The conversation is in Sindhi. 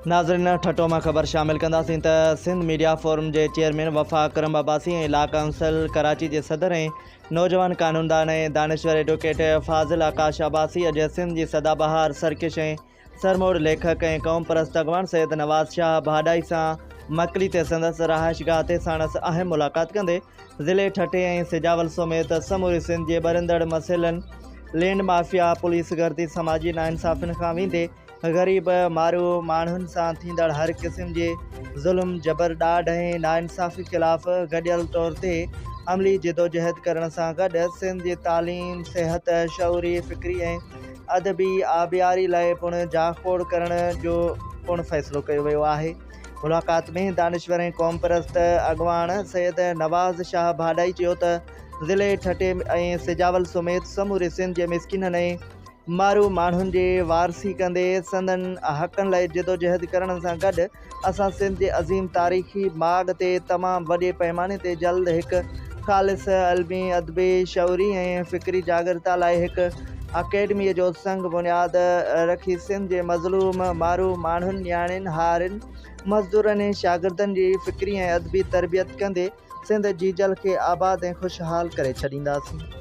ناظرين ٺٽو مان خبر شامل ڪنداسين ته سنڌ ميڊيا فورم جي chairman Wafa Akram Abbasi ۽ law council Karachi جي صدر ۽ نوجوان قانوندان ۽ دانشور ايڊووڪيٽ فاضل آڪاش عباسي اڄ سنڌ جي سدا بهار سرڪش ۽ سرموڙ ليکڪ ۽ قومپرست اڳواڻ سيد نواز شاهه ڀاڏائي سان مڪلي تي سندس رهائشگاهه تي ساڻس اهم ملاقات ڪندي ضلعي ٺٽي ۽ سجاول سميت سموري سنڌ جي ٻرندڙ مسئلن لينڊ مافيا، پوليس گردي، سماجي ناانصافين کان ويندي غريب مارو ماڻهن سان ٿيندڙ هر قسم جي ظلم، جبر، ڏاڍ ۽ ناانصافي خلاف گڏيل طور تي عملي جدوجهد ڪرڻ سان گڏ سنڌ جي تعليم، صحت، شعوري، فڪري ۽ ادبي آبياري لاء پڻ جاکوڙ ڪرڻ جو پڻ فيصلو ڪيو ويو آهي. ملاقات ۾ دانشور ۽ قومپرست اڳواڻ سيد نواز شاهه ڀاڏائي چيو ته ضلعي ٺٽي ۽ سجاول سميت سموري سنڌ جي مسڪينن ۽ مارو ماڻهن جي وارثي ڪندي سندن حقن لاء جدوجهد ڪرڻ سان گڏ اسان سنڌ جي عظيم تاريخي ماڳ تي تمام وڏي پئماني تي جلد هڪ خالص علمي، ادبي، شعوري ۽ فڪري جاڳرتا لاء هڪ اڪيڊميء جو سنگ بنياد رکي سنڌ جي مظلوم مارو ماڻهن، نياڻين، هارين، مزدورن ۽ شاگردن جي فڪري ۽ ادبي تربيت ڪندي سنڌ جيجل کي آباد ۽ خوشحال ڪري ڇڏينداسين.